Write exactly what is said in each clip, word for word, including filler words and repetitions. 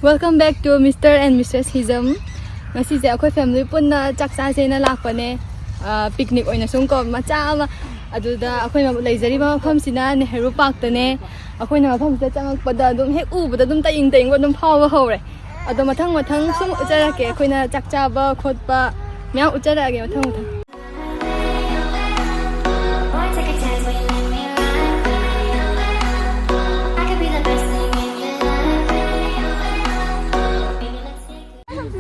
Welcome back to Mister and Missus Hijam. ꯉꯁꯤꯁꯦ ꯑꯩꯈꯣꯏ family ꯄꯨꯟꯅ ꯆꯥꯛ ꯆꯥꯁꯦꯅ ꯂꯥꯛꯄꯅꯦ꯫ ꯄꯤꯛꯅꯤꯛ ꯑꯣꯏꯅ ꯁꯨꯝ ꯀꯣ, ꯃꯆꯥ ꯑꯃ꯫ ꯑꯗꯨꯗ ꯑꯩꯈꯣꯏꯅ ꯂꯩꯖꯔꯤꯕ ꯃꯐꯝꯁꯤꯅ ꯅꯦꯍꯔꯨ ꯄꯥꯔꯛꯇꯅꯦ꯫ ꯑꯩꯈꯣꯏꯅ ꯃꯐꯝꯁꯤꯗ ꯆꯪꯉꯛꯄꯗ ꯑꯗꯨꯝ ꯍꯦꯛ ꯎꯕꯗ ꯑꯗꯨꯝ ꯇꯌꯤꯡ ꯇꯌꯤꯡꯕ ꯑꯗꯨꯝ ꯐꯥꯎꯕ ꯍꯧꯔꯦ꯫ ꯑꯗꯣ ꯃꯊꯪ ꯃꯊꯪ ꯁꯨꯝ ꯎꯠꯆꯔꯛꯀꯦ, ꯑꯩꯈꯣꯏꯅ ꯆꯥꯛ ꯆꯥꯕ ꯈꯣꯠꯄ ꯃꯌꯥꯝ ꯎꯠꯆꯔꯛꯑꯒꯦ ꯃꯊꯪ ꯃꯊꯪ꯫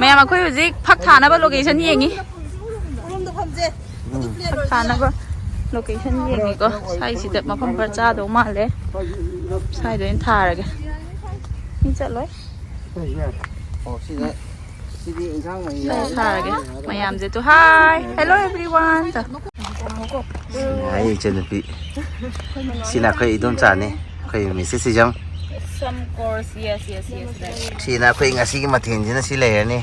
ꯃꯌꯥꯝ, ꯑꯩꯈꯣꯏ ꯍꯧꯖꯤꯛ ꯐꯛ ꯊꯥꯅꯕ ꯂꯣꯀꯦꯁꯟ ꯌꯦꯡꯉꯤ꯫ ꯐꯛ ꯊꯥꯅꯕ ꯂꯣꯀꯦꯁꯟ ꯌꯦꯡꯉꯤꯀꯣ꯫ ꯁ꯭ꯋꯥꯏꯁꯤꯗ ꯃꯐꯝ ꯈꯔ ꯆꯥꯗꯧ ꯃꯥꯜꯂꯦ꯫ ꯁ꯭ꯋꯥꯏꯗ ꯑꯣꯏꯅ ꯊꯥꯔꯒꯦ꯫ ꯃꯤ ꯆꯠꯂꯣꯏ꯫ ꯑꯣ, ꯁꯤꯗ, ꯁꯤꯗꯤ ꯏꯟꯁꯥꯡ ꯃꯍꯤ ꯁ꯭ꯋꯥꯏꯗ ꯌꯥꯎꯔꯦ꯫ ꯊꯥꯔꯒꯦ꯫ ꯃꯌꯥꯝꯁꯦ ꯇꯨ, hi, hello everyone꯫ ꯍꯥꯏ, ꯏꯆꯟꯅꯨꯄꯤ꯫ ꯁꯤꯅ ꯑꯩꯈꯣꯏ ꯏꯗꯣꯝꯆꯥꯅꯤ, ꯑꯩꯈꯣꯏ Mrs ꯁꯤꯖꯝ꯫ Some course, yes, yes, yes, right. ꯁꯤꯅ ꯑꯩꯈꯣꯏ ꯉꯁꯤꯒꯤ ꯃꯊꯦꯜꯁꯤꯅ ꯁꯤ ꯂꯩꯔꯅꯤ꯫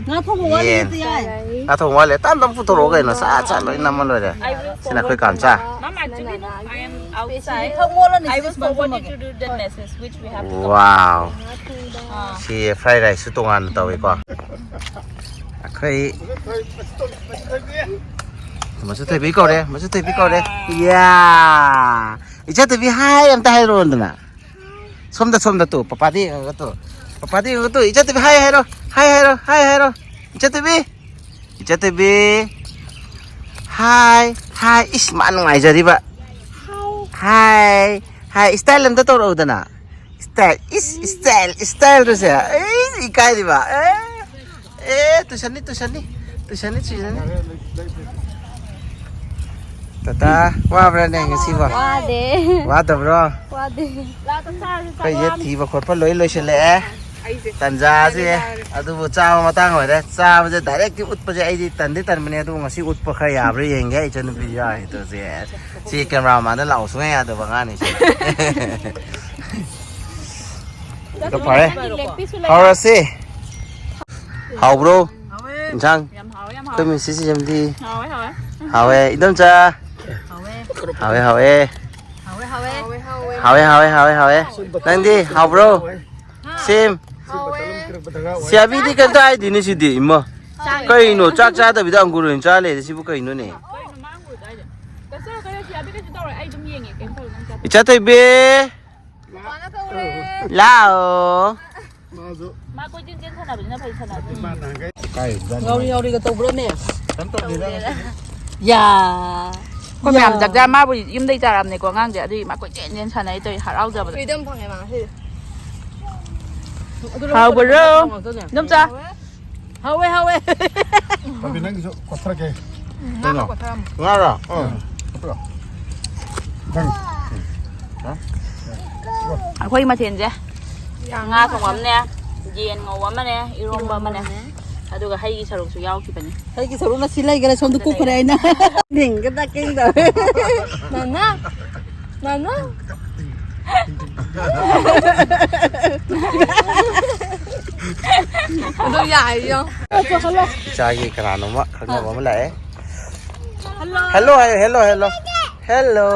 ꯉꯥ ꯊꯣꯡꯕ ꯋꯥꯠꯂꯤ꯫ ꯌꯦꯟ꯫ ꯅꯠꯇꯦ, ꯌꯥꯏ꯫ ꯉꯥ ꯊꯣꯡꯕ ꯋꯥꯠꯂꯦ꯫ ꯇꯞ ꯇꯞ ꯄꯨꯊꯣꯔꯛꯑꯣ ꯀꯩꯅꯣ꯫ ꯁꯠ ꯁꯠ ꯂꯣꯏ ꯅꯝꯃ ꯂꯣꯏꯔꯦ꯫ I will ꯁꯤꯅ ꯑꯩꯈꯣꯏ forward ꯀꯥꯝꯆꯥ꯫ To the, Mom, actually, no, I am outside. ꯐꯛ ꯃꯣꯠꯂꯅꯤ, I will ꯁꯤꯗꯤ ꯁꯨꯃꯥꯏꯅ forward it ꯊꯝꯃꯒꯦ꯫ To the message which we have to. Wow. ꯑꯥ꯫ ꯁꯤ ꯐ꯭ꯔꯥꯏ ꯔꯥꯏꯁꯁꯨ ꯇꯣꯉꯥꯟꯅ ꯇꯧꯋꯤꯀꯣ꯫ ꯑꯩꯈꯣꯏ ꯃꯆꯨ ꯊꯣꯏꯕꯤ ꯀꯧꯔꯦ, ꯃꯆꯨ ꯊꯣꯏꯕꯤ ꯀꯧꯔꯦ꯫ ꯌꯥ! ꯏꯆꯥ ꯊꯣꯏꯕꯤ, ꯍꯥꯏ ꯑꯝꯇ ꯍꯥꯏꯔꯛꯑꯣꯗꯅ꯫ ꯁꯣꯝꯗ, ꯁꯣꯝꯗ ꯇꯨ, ꯄꯄꯥꯗꯤ ꯌꯦꯡꯉꯒ ꯇꯨ꯫ ꯄꯄꯥꯗꯤ ꯌꯦꯡꯉꯒ ꯇꯨ꯫ ꯏꯆꯥ ꯊꯣꯏꯕꯤ, ꯍꯥꯏ ꯍꯥꯏꯔꯣ, ꯍꯥꯏ ꯍꯥꯏꯔꯣ, ꯍꯥꯏ ꯍꯥꯏꯔꯣ꯫ ꯏꯆꯥ ꯊꯣꯏꯕꯤ, ꯏꯆꯥ ꯊꯣꯏꯕꯤ꯫ ꯍꯥꯏ, ꯍꯥꯏ꯫ ꯏꯁ, ꯃꯥ ꯅꯨꯡꯉꯥꯏꯖꯔꯤꯕ꯫ ꯍꯥꯏ, ꯍꯥꯏ꯫ ꯏꯁꯇꯥꯏꯜ ꯑꯝꯇ ꯇꯧꯔꯛꯎꯗꯅ꯫ ꯏꯁꯇꯥꯏꯜ, ꯏꯁ, ꯏꯁꯇꯥꯏꯜ, ꯏꯁꯇꯥꯏꯜꯗꯨꯁꯦ꯫ ꯑꯩ ꯏꯀꯥꯏꯔꯤꯕ꯫ ꯑꯦ, ꯑꯦ, ꯇꯨꯁꯟꯅꯤ, ꯇꯨꯁꯟꯅꯤ꯫ ꯇꯨꯁꯟꯅꯤ, ꯇꯨꯁꯟꯅꯤ꯫ ꯇꯥꯇꯥ, ꯋꯥꯕ꯭ꯔꯥꯅꯦ ꯉꯁꯤꯕꯣ? ꯋꯥꯗꯦ꯫ ꯋꯥꯗꯕ꯭ꯔꯣ? ꯋꯥꯗꯦ꯫ ꯑꯩꯈꯣꯏꯁꯦ ꯊꯤꯕ ꯈꯣꯠꯄ ꯂꯣꯏ ꯂꯣꯏꯁꯤꯜꯂꯛꯑꯦ꯫ ꯇꯟꯖꯥꯁꯦ꯫ ꯑꯗꯨꯕꯨ ꯆꯥꯕ ꯃꯇꯥꯡ ꯑꯣꯏꯔꯦ꯫ ꯆꯥꯕꯁꯦ ꯗꯥꯏꯔꯦꯛꯇꯤ ꯎꯠꯄꯁꯦ ꯑꯩꯗꯤ ꯇꯟꯗꯤ ꯇꯟꯕꯅꯦ, ꯑꯗꯨꯕꯨ ꯉꯁꯤ ꯎꯠꯄ ꯈꯔ ꯌꯥꯕ꯭ꯔꯥ ꯌꯦꯡꯒꯦ꯫ ꯏꯆꯟꯅꯨꯄꯤ ꯌꯥꯎꯔꯤꯗꯨꯁꯦ꯫ ꯁꯤ ꯀꯦꯃꯦꯔꯥꯃꯥꯟꯗ ꯂꯥꯛꯑꯣ ꯁꯨꯡꯌꯥ ꯌꯥꯗꯕ ꯑꯉꯥꯡꯅꯤ ꯁꯤ꯫ ꯑꯗꯣ ꯐꯔꯦ꯫ ꯍꯧꯔꯁꯤ꯫ ꯍꯥꯎꯕ꯭ꯔꯣ? ꯏꯟꯁꯥꯡ? ꯌꯥꯝ ꯍꯥꯎꯋꯦ, ꯌꯥꯝ ꯑꯩꯈꯣꯏ ꯍꯥꯎꯋꯦ꯫ ꯃꯤꯁꯤꯁꯤ ꯌꯥꯝꯗꯤ ꯍꯥꯎꯋꯦ, ꯍꯥꯎꯋꯦ꯫ ꯍꯥꯎꯋꯦ꯫ ꯏꯗꯣꯝꯆꯥ? ꯍꯥꯎꯋꯦ꯫ ꯍꯥꯎꯋꯦ, ꯍꯥꯎꯋꯦ꯫ ꯍꯥꯎꯋꯦ, ꯍꯥꯎꯋꯦ꯫ ꯍꯥꯎꯋꯦ, ꯍꯥꯎꯋꯦ, ꯍꯥꯎꯋꯦ, ꯍꯥꯎꯋꯦ꯫ ꯅꯪꯗꯤ ꯍꯥꯎꯕ꯭ꯔꯣ? ꯍꯥ? ꯁꯦꯝ? ꯁꯤꯌꯥꯕꯤꯗꯤ ꯀꯩꯝꯇ ꯍꯥꯏꯗꯦꯅꯦ ꯁꯤꯗꯤ, ꯏꯃꯥ꯫ ꯀꯩꯅꯣ, ꯆꯥꯛ ꯆꯥꯗꯕꯤꯗ ꯑꯪꯒꯨꯔ ꯑꯣꯏꯅ ꯆꯥ ꯂꯩꯔꯦ ꯁꯤꯕꯨ ꯀꯩꯅꯣꯅꯦ? ꯀꯩꯅꯣ ꯃꯥ ꯑꯪꯒꯨꯔꯗꯣ ꯍꯥꯏꯁꯦ? ꯆꯠꯆꯔꯣ, ꯆꯠꯂꯣ, ꯁꯤꯌꯥꯕꯤ ꯀꯩꯁꯨ ꯇꯧꯔꯣꯏ, ꯑꯩ ꯑꯗꯨꯝ ꯌꯦꯡꯉꯦ, ꯀꯩꯝ ꯇꯧꯔꯣꯏ, ꯅꯪ ꯆꯠꯂꯣ꯫ ꯏꯆꯥ ꯊꯣꯏꯕꯤ꯫ ꯃꯄꯥꯅ ꯀꯧꯔꯦ꯫ ꯂꯥꯛꯑꯣ꯫ ꯃꯥꯁꯨ ꯃꯥ ꯀꯣꯏꯆꯦꯟ ꯆꯦꯟ ꯁꯥꯟꯅꯕꯅꯤꯅ ꯐꯩ ꯁꯥꯟꯅꯕꯅꯤ꯫ ꯏꯃꯥꯅ ꯍꯪꯒꯦ꯫ ꯀꯥꯏꯗ? ꯉꯥꯎꯔꯤ ꯉꯥꯎꯔꯤꯒ ꯇꯧꯕ꯭ꯔꯣꯅꯦ? ꯀꯩꯝ ꯇꯧꯗꯦꯗ꯫ ꯌꯥ꯫ ꯑꯩꯈꯣꯏ ꯃꯌꯥꯝ ꯌꯥ꯫ ꯆꯥꯛ ꯆꯥ ꯃꯥꯕꯨ ꯌꯨꯝꯗꯩ ꯆꯥꯔꯝꯅꯦꯀꯣ ꯑꯉꯥꯡꯁꯦ, ꯑꯗꯨꯒꯤ ꯃꯥ ꯀꯣꯏꯆꯦꯟ ꯆꯦꯟ ꯁꯥꯟꯅꯩ ꯇꯧꯔꯤ ꯍꯔꯥꯎꯖꯕꯗ꯫ Freedom ꯐꯪꯉꯦ ꯃꯥ ꯉꯁꯤꯗꯤ꯫ ꯑꯗꯨ ꯍꯥꯎꯕ꯭ꯔꯣ? ꯂꯧꯊꯣꯛꯄꯗ ꯉꯥꯛꯇꯅꯦ꯫ ꯏꯗꯣꯝꯆꯥ꯫ ꯍꯥꯎꯋꯦ, ꯍꯥꯎꯋꯦ꯫ ꯄꯥꯕꯤ, ꯅꯪꯒꯤꯁꯨ ꯀꯣꯠꯊꯔꯛꯀꯦ꯫ ꯉꯥ ꯀꯩꯅꯣ? ꯀꯣꯠꯊꯔꯛꯑꯝꯃꯣ꯫ ꯉꯥꯔꯣ? ꯎꯝ꯫ ꯀꯣꯠꯊꯔꯛꯑꯣ꯫ ꯅꯪ꯫ ꯎꯝ꯫ ꯍꯥ? ꯑꯩꯈꯣꯏ ꯃꯊꯦꯜꯁꯦ ꯉꯥ ꯊꯣꯡꯕ ꯑꯃꯅꯦ, ꯌꯦꯟ ꯉꯧꯕ ꯑꯃꯅꯦ, ꯏꯔꯣꯝꯕ ꯑꯃꯅꯦ, ꯑꯗꯨꯒ ꯍꯩꯒꯤ ꯁꯔꯨꯛꯁꯨ ꯌꯥꯎꯈꯤꯕꯅꯤ꯫ ꯑꯩꯒꯤ ꯁꯔꯨꯛꯅ ꯁꯤ ꯂꯩꯈꯔꯦ, ꯁꯣꯝꯗ ꯀꯨꯞꯈꯔꯦ ꯑꯩꯅ꯫ ꯅꯤꯡꯒ ꯇꯥꯛꯀꯤꯡ ꯇꯧꯔꯦ꯫ ꯅꯥꯅꯥ, ꯅꯥꯅꯥ꯫ ꯑꯗꯨ ꯌꯥꯏꯌꯣ꯫ ꯏꯆꯥꯒꯤ ꯀꯅꯥꯅꯣꯃ ꯈꯪꯅꯕ ꯑꯃ ꯂꯥꯛꯑꯦ꯫ ꯍꯜꯂꯣ ꯍꯥꯏꯌꯣ, ꯍꯦꯜꯂꯣ, ꯍꯦꯜꯂꯣ꯫ ꯍꯦꯜꯂꯣ꯫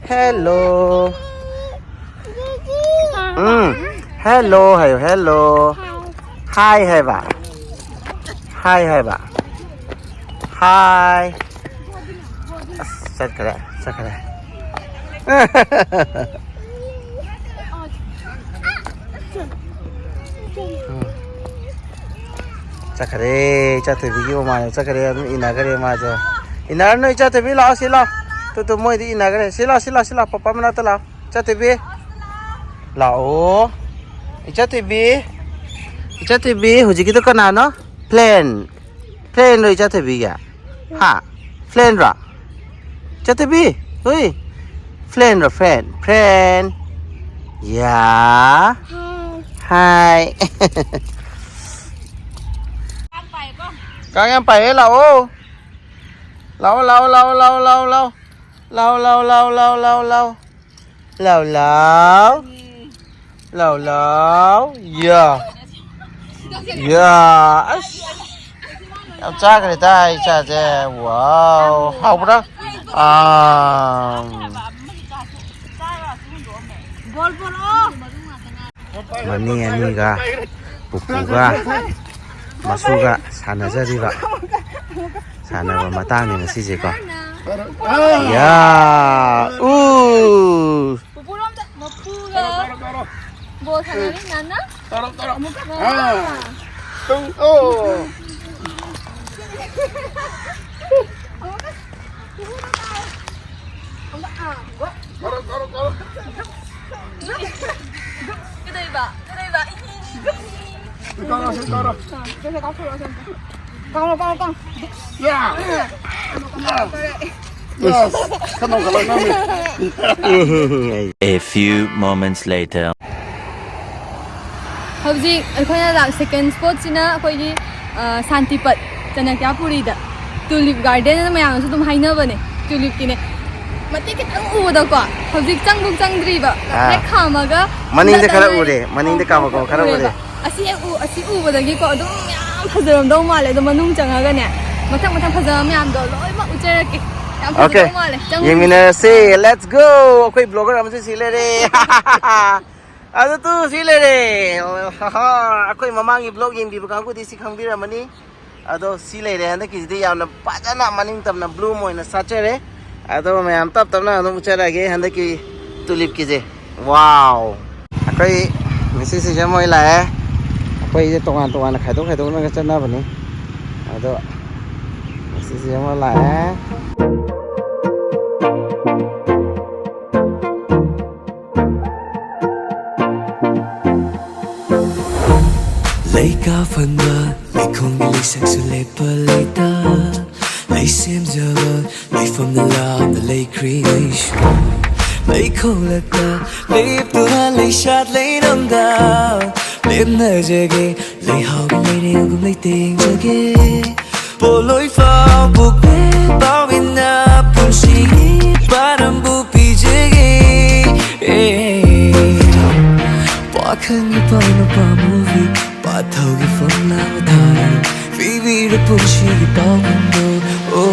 ꯍꯦꯜꯂꯣ꯫ ꯎꯝ꯫ ꯍꯦꯜꯂꯣ ꯍꯥꯏꯌꯣ, ꯍꯦꯜꯂꯣ꯫ ꯍꯥꯏ ꯍꯥꯏꯕ꯫ ꯍꯥꯏ ꯍꯥꯏꯕ꯫ ꯍꯥꯏ꯫ ꯑꯁ, ꯆꯠꯈ꯭ꯔꯦ, ꯆꯠꯈ꯭ꯔꯦ꯫ ꯎꯝ꯫ ꯆꯠꯈ꯭ꯔꯦ, ꯏꯆꯥꯊꯣꯏꯕꯤꯒꯤ ꯃꯃꯥꯟꯅꯕ ꯆꯠꯈ꯭ꯔꯦ, ꯑꯗꯨꯝ ꯏꯟꯅꯈ꯭ꯔꯦ ꯃꯥꯁꯨ꯫ ꯏꯟꯅꯔꯅꯨ, ꯏꯆꯥꯊꯣꯏꯕꯤ, ꯂꯥꯛꯑꯣ, ꯁꯤ ꯂꯥꯛꯑꯣ꯫ ꯇꯨ, ꯇꯨ, ꯃꯣꯏꯗꯤ ꯏꯟꯅꯈ꯭ꯔꯦ꯫ ꯁꯤ ꯂꯥꯛꯑꯣ, ꯁꯤ ꯂꯥꯛꯑꯣ, ꯁꯤ ꯂꯥꯛꯑꯣ, ꯄꯄꯥ ꯃꯅꯥꯛꯇ ꯂꯥꯛꯑꯣ꯫ ꯏꯆꯥꯊꯣꯏꯕꯤ, ꯂꯥꯛꯑꯣ꯫ ꯏꯆꯥꯊꯣꯏꯕꯤ, ꯏꯆꯥꯊꯣꯏꯕꯤ, ꯍꯧꯖꯤꯛꯀꯤꯗꯣ ꯀꯅꯥꯅꯣ? ꯐ꯭ꯂꯦꯟ꯫ ꯐ꯭ꯂꯦꯟꯔꯣ ꯏꯆꯥꯊꯣꯏꯕꯤꯒꯤ? ꯍꯥ? ꯐ꯭ꯂꯦꯟꯔꯣ? ꯏꯆꯥꯊꯣꯏꯕꯤ? ꯍꯨꯏ? ꯐ꯭ꯂꯦꯟꯔꯣ, ꯐ꯭ꯂꯦꯟ? ꯐ꯭ꯂꯦꯟ꯫ ꯌꯥ꯫ ꯍꯥꯏ꯫ ꯀꯥꯡ ꯌꯥꯝ ꯄꯥꯏꯌꯦ, ꯂꯥꯛꯑꯣ꯫ ꯂꯥꯛꯑꯣ, ꯂꯥꯛꯑꯣ, ꯂꯥꯛꯑꯣ, ꯂꯥꯛꯑꯣ, ꯂꯥꯛꯑꯣ, ꯂꯥꯛꯑꯣ꯫ ꯂꯥꯛꯑꯣ, ꯂꯥꯛꯑꯣ, ꯂꯥꯛꯑꯣ, ꯂꯥꯛꯑꯣ, ꯂꯥꯛꯑꯣ, ꯂꯥꯛꯑꯣ꯫ ꯂꯥꯎ, ꯂꯥꯎ꯫ ꯂꯥꯎ, ꯂꯥꯎ꯫ ꯌꯥ꯫ ꯌꯥ꯫ ꯑꯁ꯫ ꯌꯥꯝ ꯆꯥꯈ꯭ꯔꯦꯗ ꯏꯆꯥꯁꯦ꯫ ꯋꯥꯎ꯫ ꯍꯥꯎꯕ꯭ꯔꯥ? ꯑꯥ꯫ ꯕꯣꯜ ꯄꯣꯔꯛꯑꯣ꯫ ꯃꯅꯦ ꯑꯅꯤꯒ ꯄꯨꯄꯨꯒ ꯃꯁꯨꯒ ꯁꯥꯟꯅꯖꯔꯤꯕ ꯁꯥꯟꯅꯕ ꯃꯇꯥꯡꯅꯤ ꯉꯁꯤꯁꯦꯀꯣ꯫ ꯌꯥ! ꯎ! ꯄꯨꯄꯨꯔꯣꯝꯗ ꯃꯄꯨꯒ ꯕꯣꯜ ꯁꯥꯟꯅꯔꯤ ꯅꯥꯟꯅ꯫ ꯇꯧꯔꯣ, ꯇꯧꯔꯣ꯫ ꯑꯃꯨꯛꯀ꯫ ꯑꯥ꯫ ꯇꯨꯡ-, ꯑꯣ꯫ ꯑꯃꯨꯛꯀ꯫ ꯄꯨꯄꯨꯗ ꯇꯥꯔꯦ꯫ ꯑꯃꯨꯛꯀ꯫ ꯑꯥ꯫ ꯇꯧꯔꯣ, ꯇꯧꯔꯣ, ꯇꯧꯔꯣ꯫ ꯀꯩꯗꯧꯕ? ꯀꯩꯗꯧꯕ? ꯁꯤ ꯇꯧꯔꯣ, ꯁꯤ ꯇꯧꯔꯣ꯫ ꯑꯥ, ꯁꯤꯗ ꯀꯥꯎꯊꯣꯔꯛꯑꯣ, ꯁꯤꯗ꯫ ꯀꯥꯎꯔꯣ, ꯀꯥꯎꯔꯣ, ꯀꯥꯎꯔꯣ꯫ ꯌꯥ! ꯌꯥ! ꯌꯥ! ꯈꯅꯥꯎ ꯀꯜꯂꯛꯅꯕꯅꯤ꯫ A few moments later. ꯍꯧꯖꯤꯛ ꯑꯩꯈꯣꯏꯅ ꯂꯥꯛ-, second spotꯁꯤꯅ ꯑꯩꯈꯣꯏꯒꯤ, ꯑ, ꯁꯥꯟꯇꯤꯄꯠ, ꯆꯅꯀ꯭ꯌꯥꯄꯨꯔꯤꯗ꯫ Tulip Garden ꯑꯅ ꯃꯌꯥꯝꯅꯁꯨ ꯑꯗꯨꯝ ꯍꯥꯏꯅꯕꯅꯦ꯫ Tulipꯀꯤꯅꯦ꯫ ꯃꯇꯦꯛ ꯈꯤꯇꯪ ꯎꯕꯗꯀꯣ, ꯍꯧꯖꯤꯛ ꯆꯪꯕꯨꯛ ꯆꯪꯗ꯭ꯔꯤꯕ꯫ ꯑꯥ꯫ ꯍꯦꯛ ꯈꯥꯝꯃꯒ ꯃꯅꯤꯡꯗ ꯈꯔ ꯍꯟꯗꯔꯛꯑꯅꯤ꯫ ꯎꯔꯦ, ꯃꯅꯤꯡꯗ ꯑꯥ, ꯀꯥꯕ ꯈꯔ ꯈꯔ ꯎꯔꯦ꯫ ꯎꯔꯦꯕ꯫ ꯑꯁꯤ ꯍꯦꯛ ꯎ-, ꯑꯁꯤ ꯎꯕꯗꯒꯤꯀꯣ ꯑꯗꯨꯝ ꯌꯥꯝ ꯐꯖꯔꯝꯗꯧ ꯃꯥꯜꯂꯦ꯫ ꯑꯗꯣ ꯃꯅꯨꯡ ꯆꯪꯉꯒꯅꯦ, ꯃꯊꯪ ꯃꯊꯪ ꯐꯖꯕ ꯃꯌꯥꯝꯗꯣ ꯂꯣꯏꯅꯃꯛ ꯎꯠꯆꯔꯛꯀꯦ꯫ ꯌꯥꯝ ꯐꯖꯗꯧ Okay. ꯃꯥꯜꯂꯦ꯫ ꯆꯪꯉꯨꯁꯦ꯫ ꯌꯦꯡꯃꯤꯟꯅꯔꯁꯦ꯫ Let's go. ꯑꯩꯈꯣꯏ blogger ꯑꯃꯁꯨ ꯁꯤ ꯂꯩꯔꯦ꯫ ꯑꯗꯨ ꯇꯨ ꯁꯤ ꯂꯩꯔꯦ꯫ ꯑꯩꯈꯣꯏ ꯃꯃꯥꯡꯒꯤ vlog ꯌꯦꯡꯕꯤꯕ ꯀꯥꯡꯕꯨꯗꯤ ꯁꯤ ꯈꯪꯕꯤꯔꯝꯃꯅꯤ꯫ ꯑꯗꯣ ꯁꯤ ꯂꯩꯔꯦ꯫ ꯍꯟꯗꯛꯀꯤꯁꯤꯗꯤ ꯌꯥꯝꯅ ꯐꯖꯅ ꯃꯅꯤꯡ ꯇꯝꯅ bloom ꯑꯣꯏꯅ ꯁꯥꯠꯆꯔꯦ꯫ ꯑꯗꯣ ꯃꯌꯥꯝ ꯇꯞ ꯇꯞꯅ ꯑꯗꯨꯝ ꯎꯠꯆꯔꯛꯑꯒꯦ ꯍꯟꯗꯛꯀꯤ tulipꯀꯤꯁꯦ꯫ Wow! ꯑꯩꯈꯣꯏ ꯃꯤꯁꯦꯁ ꯁꯤꯁꯦ ꯃꯣꯏ ꯂꯥꯛꯑꯦ꯫ ꯑꯩꯈꯣꯏꯁꯦ ꯇꯣꯉꯥꯟ ꯇꯣꯉꯥꯟꯅ ꯈꯥꯏꯗꯣꯛ ꯈꯥꯏꯗꯣꯛꯅꯒ ꯆꯠꯅꯕꯅꯤ꯫ ꯑꯗꯣ ꯃꯤꯁꯦꯁ ꯁꯤꯁꯦ ꯃꯣꯏ ꯂꯥꯛꯑꯦ꯫ ꯂꯩꯀꯥ ꯐꯟꯕ ꯂꯩꯈꯣꯡꯒꯤ ꯂꯩꯁꯛꯁꯨ ꯂꯦꯞꯄ ꯂꯩꯇ꯫ ꯂꯩ ꯁꯦꯝꯖꯕ ꯂꯩꯐꯝꯗ ꯂꯥꯞꯅ ꯂꯩꯈ꯭ꯔꯤ ꯑꯩꯁꯨ꯫ ꯂꯩꯈꯣꯡꯂꯛꯇ ꯂꯦꯞꯇꯨꯅ ꯂꯩꯁꯥꯠ ꯂꯩꯔꯝꯗ ꯂꯦꯝꯅꯖꯒꯦ꯫ ꯂꯩꯍꯥꯎꯒꯤ ꯂꯩꯔꯦꯡꯒꯨꯝ ꯂꯩꯇꯦꯡꯖꯒꯦ꯫ ꯄꯣꯂꯣꯏ ꯐꯥꯎ ꯄꯨꯛꯅꯤꯡ ꯄꯥꯎꯃꯤꯟꯅ ꯄꯨꯟꯁꯤꯒꯤ ꯄꯥꯟꯗꯝꯕꯨ ꯄꯤꯖꯒꯦ꯫ ꯄꯥꯈꯪꯒꯤ ꯄꯥꯎꯅ ꯄꯥꯝꯃꯨꯕꯤ ꯄꯥꯊꯧꯒꯤ ꯐꯝꯅꯥ ꯊꯥꯔ ꯄꯤꯕꯤꯔ ꯄꯨꯟꯁꯤꯒꯤ ꯄꯥꯎꯈꯨꯝꯗꯣ꯫ ꯑꯣ,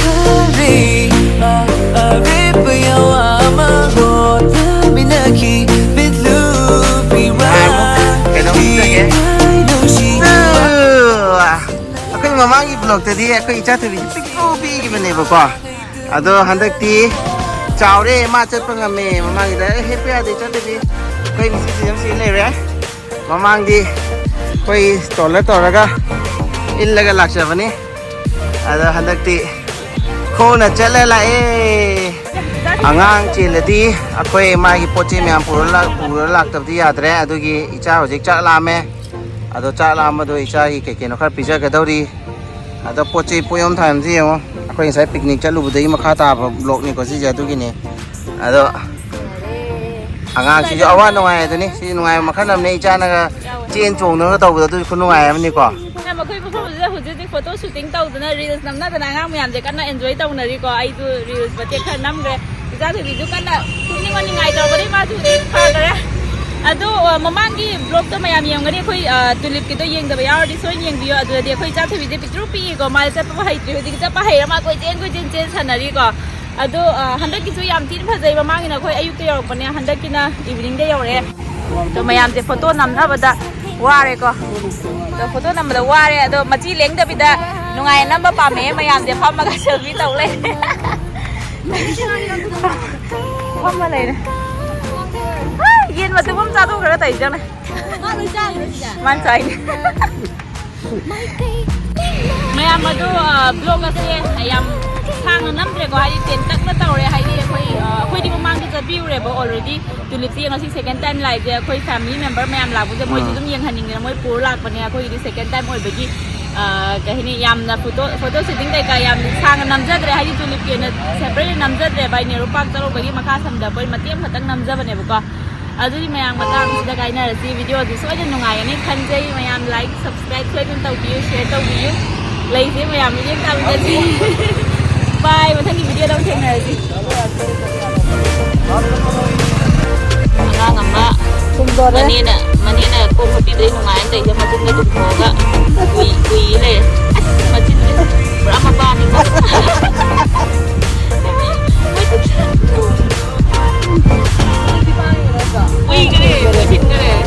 ꯈꯜꯂꯤ, ꯑ-, ꯑꯔꯦꯞꯄ ꯌꯥꯎ ꯑꯃ ꯍꯣꯠꯅꯃꯤꯟꯅꯈꯤ ꯃꯤꯠꯂꯨ ꯇꯗꯤ ꯑꯩꯈꯣꯏ ꯏꯆꯥ ꯊꯣꯏꯕꯤꯁꯦ ꯄꯤꯛꯇ꯭ꯔꯨ ꯄꯤꯛꯏꯕꯅꯦꯕꯀꯣ꯫ ꯑꯗꯣ ꯍꯟꯗꯛꯇꯤ ꯆꯥꯎꯔꯦ, ꯃꯥ ꯆꯠꯄ ꯉꯝꯃꯦ꯫ ꯃꯃꯥꯡꯒꯤꯗ "ꯑꯦ, ꯍꯦꯞꯄ ꯌꯥꯗꯦ, ꯆꯠꯂꯗꯤ ꯑꯩꯈꯣꯏ ꯃꯤꯁꯤ ꯁꯤ ꯑꯃ ꯁꯤ ꯂꯩꯔꯦ"꯫ ꯃꯃꯥꯡꯗꯤ ꯑꯩꯈꯣꯏ ꯁ꯭ꯇꯣꯂꯔ ꯇꯧꯔꯒ ꯏꯜꯂꯒ ꯂꯥꯛꯆꯕꯅꯤ꯫ ꯑꯗꯣ ꯍꯟꯗꯛꯇꯤ ꯈꯣꯡꯅ ꯆꯠꯂ ꯂꯥꯛꯑꯦ꯫ ꯑꯉꯥꯡ ꯆꯦꯜꯂꯗꯤ ꯑꯩꯈꯣꯏ ꯃꯥꯒꯤ ꯄꯣꯠ ꯆꯩ ꯃꯌꯥꯝ ꯄꯨꯔ ꯂꯥꯛ-, ꯄꯨꯔ ꯂꯥꯛꯇꯕꯗꯤ ꯌꯥꯗ꯭ꯔꯦ꯫ ꯑꯗꯨꯒꯤ ꯏꯆꯥ ꯍꯧꯖꯤꯛ ꯆꯥꯛ ꯂꯥꯝꯃꯦ꯫ ꯑꯗꯣ ꯆꯥꯛ ꯂꯥꯝꯕꯗꯣ ꯏꯆꯥꯒꯤ ꯀꯩ ꯀꯩꯅꯣ ꯈꯔ ꯄꯤꯖꯒꯗꯧꯔꯤ꯫ ꯑꯗꯣ ꯄꯣꯠ ꯆꯩ ꯄꯣꯠ ꯌꯣꯝ ꯊꯥꯔꯝꯁꯤ ꯌꯦꯡꯉꯣ꯫ ꯑꯩꯈꯣꯏ ꯉꯁꯥꯏ ꯄꯤꯛꯅꯤꯛ ꯆꯠꯂꯨꯕꯗꯒꯤ ꯃꯈꯥ ꯇꯥꯕ ꯕ꯭ꯂꯣꯛꯅꯤꯀꯣ ꯁꯤꯁꯦ꯫ ꯑꯗꯨꯒꯤꯅꯦ꯫ ꯑꯗꯣ ꯑꯉꯥꯡꯁꯤꯁꯨ ꯑꯋꯥ ꯅꯨꯡꯉꯥꯏ ꯑꯗꯨꯅꯤ꯫ ꯁꯤꯁꯨ ꯅꯨꯡꯉꯥꯏꯕ ꯃꯈꯜ ꯑꯃꯅꯦ꯫ ꯏꯆꯥꯅꯒ ꯆꯦꯟ ꯆꯣꯡꯗꯅꯒ ꯇꯧꯕꯗꯣ ꯑꯗꯨꯁꯨ ꯈꯨꯅꯨꯡꯉꯥꯏ ꯑꯃꯅꯤꯀꯣ꯫ ꯃꯌꯥꯝ ꯑꯩꯈꯣꯏ ꯃꯐꯝꯁꯤꯗ ꯍꯧꯖꯤꯛ ꯍꯧꯖꯤꯛ ꯐꯣꯇꯣ ꯁꯨꯇꯤꯡ ꯇꯧꯗꯅ, ꯔꯤꯜꯁ ꯅꯝꯅꯗꯅ ꯑꯉꯥꯡ ꯃꯌꯥꯝꯁꯦ ꯀꯟꯅ ꯑꯦꯟꯖꯣꯏ ꯇꯧꯅꯔꯤꯀꯣ꯫ ꯑꯩꯁꯨ ꯔꯤꯜꯁ ꯃꯇꯦꯛ ꯈꯔ ꯅꯝꯈ꯭ꯔꯦ꯫ ꯏꯆꯥ ꯊꯣꯏꯕꯤꯁꯨ ꯀꯟꯅ ꯇꯨꯝꯅꯤꯡꯕ ꯅꯤꯡꯉꯥꯏ ꯇꯧꯕꯗꯒꯤ ꯃꯥꯁꯨ ꯍꯧꯖꯤꯛ ꯐꯈ꯭ꯔꯦ꯫ ꯑꯗꯣ, ꯑ, ꯃꯃꯥꯡꯒꯤ ꯕ꯭ꯂꯣꯛꯇꯣ ꯃꯌꯥꯝ ꯌꯦꯡꯒꯅꯤ꯫ ꯑꯩꯈꯣꯏ, ꯑ, ꯇꯨꯂꯤꯞꯀꯤꯗꯣ ꯌꯦꯡꯗꯕ ꯌꯥꯎꯔꯗꯤ ꯁꯣꯏꯅ ꯌꯦꯡꯕꯤꯌꯣ꯫ ꯑꯗꯨꯗꯗꯤ ꯑꯩꯈꯣꯏ ꯏꯆꯥ ꯊꯣꯏꯕꯤꯁꯦ ꯄꯤꯛꯇ꯭ꯔꯨ ꯄꯤꯛꯏꯀꯣ꯫ ꯃꯥꯁꯦ ꯆꯠꯄ ꯍꯩꯇ꯭ꯔꯤ꯫ ꯍꯧꯖꯤꯛ ꯆꯠꯄ ꯍꯩꯔ ꯃꯥ ꯀꯣꯏꯆꯦꯟ ꯀꯣꯏꯆꯦꯟ ꯆꯦꯟ ꯁꯥꯟꯅꯔꯤꯀꯣ꯫ ꯑꯗꯣ, ꯑ, ꯍꯟꯗꯛꯀꯤꯁꯨ ꯌꯥꯝ ꯊꯤꯅ ꯐꯖꯩ꯫ ꯃꯃꯥꯡꯒꯤꯅ ꯑꯩꯈꯣꯏ ꯑꯌꯨꯛꯇ ꯌꯧꯔꯛꯄꯅꯦ, ꯍꯟꯗꯛꯀꯤꯅ ꯏꯚꯤꯅꯤꯡꯗ ꯌꯧꯔꯛꯑꯦ꯫ ꯑꯗꯣ ꯃꯌꯥꯝꯁꯦ ꯐꯣꯇꯣ ꯅꯝꯅꯕꯗ ꯋꯥꯔꯦꯀꯣ꯫ ꯑꯗꯣ ꯐꯣꯇꯣ ꯅꯝꯕꯗ ꯋꯥꯔꯦ꯫ ꯑꯗꯣ ꯃꯆꯤ ꯂꯦꯡꯗꯕꯤꯗ ꯅꯨꯡꯉꯥꯏꯅ ꯅꯝꯕ ꯄꯥꯝꯃꯦ꯫ ꯃꯌꯥꯝꯁꯦ ꯐꯝꯃꯒ ꯁꯦꯜꯐꯤ ꯇꯧ ꯂꯩ꯫ ꯐꯝꯃ ꯂꯩꯔꯦ꯫ ꯌꯦꯟ ꯃꯇꯨꯝ ꯑꯃ ꯆꯥꯊꯣꯛꯈ꯭ꯔꯒ ꯇꯧꯔꯤꯁꯦ ꯌꯦꯡꯉꯨꯅꯦ꯫ ꯃꯥ ꯂꯣꯏ ꯆꯥꯈ꯭ꯔꯦ ꯁꯤꯗ꯫ ꯃꯥꯅ ꯆꯥꯏꯅꯦ꯫ ꯃꯌꯥꯝ ꯑꯗꯣ, ꯑ, ꯕ꯭ꯂꯣꯛ ꯑꯁꯦ ꯌꯥꯝ ꯁꯥꯡꯅ ꯅꯝꯗ꯭ꯔꯦꯀꯣ, ꯍꯥꯏꯗꯤ ꯇꯦꯟꯇꯛꯅ ꯇꯧꯔꯦ꯫ ꯍꯥꯏꯗꯤ ꯑꯩꯈꯣꯏ, ꯑ, ꯑꯩꯈꯣꯏꯗꯤ ꯃꯃꯥꯡꯗ ꯆꯠꯄꯤꯔꯨꯔꯦꯕ already꯫ ꯇꯨꯂꯤꯞꯁꯦ ꯉꯁꯤ ꯁꯦꯀꯦꯟ ꯇꯥꯏꯝ ꯂꯥꯛꯏꯁꯦ꯫ ꯑꯩꯈꯣꯏ ꯐꯦꯃꯤꯂꯤ ꯃꯦꯝꯕꯔ ꯃꯌꯥꯝ ꯂꯥꯛꯄꯁꯦ ꯃꯣꯏꯁꯨ ꯑꯥ꯫ ꯑꯗꯨꯝ ꯌꯦꯡꯍꯟꯅꯤꯡꯗꯅ ꯃꯣꯏ ꯄꯨꯔ ꯂꯥꯛꯄꯅꯦ꯫ ꯑꯩꯈꯣꯏꯒꯤꯗꯤ ꯁꯦꯀꯦꯟ ꯇꯥꯏꯝ ꯑꯣꯏꯕꯒꯤ, ꯑ, ꯀꯩ ꯍꯥꯏꯅꯤ, ꯌꯥꯝꯅ ꯐꯣꯇꯣ, ꯐꯣꯇꯣ ꯁꯨꯇꯤꯡ ꯀꯩꯀꯥ ꯌꯥꯝ ꯁꯥꯡꯅ ꯅꯝꯖꯗ꯭ꯔꯦ꯫ ꯍꯥꯏꯗꯤ ꯇꯨꯂꯤꯞꯀꯤ ꯑꯣꯏꯅ ꯁꯦꯄꯔꯦꯠ ꯅꯝꯖꯗ꯭ꯔꯦꯕ꯫ ꯑꯩ ꯅꯦꯔꯣ ꯄꯥꯔꯛ ꯆꯠꯂꯨꯕꯒꯤ ꯃꯈꯥ ꯁꯝꯗꯕꯣꯏ ꯃꯇꯦꯛ ꯑꯃꯈꯛꯇꯪ ꯅꯝꯖꯕꯅꯦꯕꯀꯣ꯫ ꯑꯗꯨꯗꯤ ꯃꯌꯥꯝ ꯃꯇꯥꯡꯁꯤꯗ ꯀꯥꯏꯅꯔꯁꯤ꯫ ꯚꯤꯗꯤꯑꯣꯁꯤ ꯁꯣꯏꯗꯅ ꯅꯨꯡꯉꯥꯏꯒꯅꯤ ꯈꯟꯖꯩ꯫ ꯃꯌꯥꯝ ꯂꯥꯏꯛ, ꯁꯕꯁꯀ꯭ꯔꯥꯏꯕ ꯁꯣꯏꯗꯅ ꯇꯧꯕꯤꯌꯨ, ꯁꯤꯌꯔ ꯇꯧꯕꯤꯌꯨ꯫ ꯂꯩꯁꯦ ꯃꯌꯥꯝ ꯃꯤꯠꯌꯦꯡ ꯇꯥꯃꯤꯟꯅꯁꯤ꯫ ꯕꯥꯏ, ꯃꯊꯪꯒꯤ ꯚꯤꯗꯤꯑꯣꯗ ꯑꯃꯨꯛ ꯊꯦꯡꯅꯔꯁꯤ꯫ ꯑꯉꯥꯡ ꯑꯃ ꯃꯅꯦꯅ, ꯃꯅꯦꯅ ꯀꯣꯛ ꯍꯥꯞꯄꯤꯕꯗꯩ ꯅꯨꯡꯉꯥꯏꯅ ꯂꯩꯁꯦ, ꯃꯆꯤꯟꯒ ꯇꯨꯝꯊꯣꯛꯑꯒ ꯎꯏ, ꯎꯏ ꯂꯩꯔꯦ꯫ ꯑꯁ, ꯃꯆꯤꯟꯁꯦ ꯄꯨꯔꯥ ꯃꯄꯥꯅꯤꯀꯣ꯫ ꯎꯏꯈ꯭ꯔꯦ, ꯎꯏꯁꯤꯟꯈ꯭ꯔꯦ꯫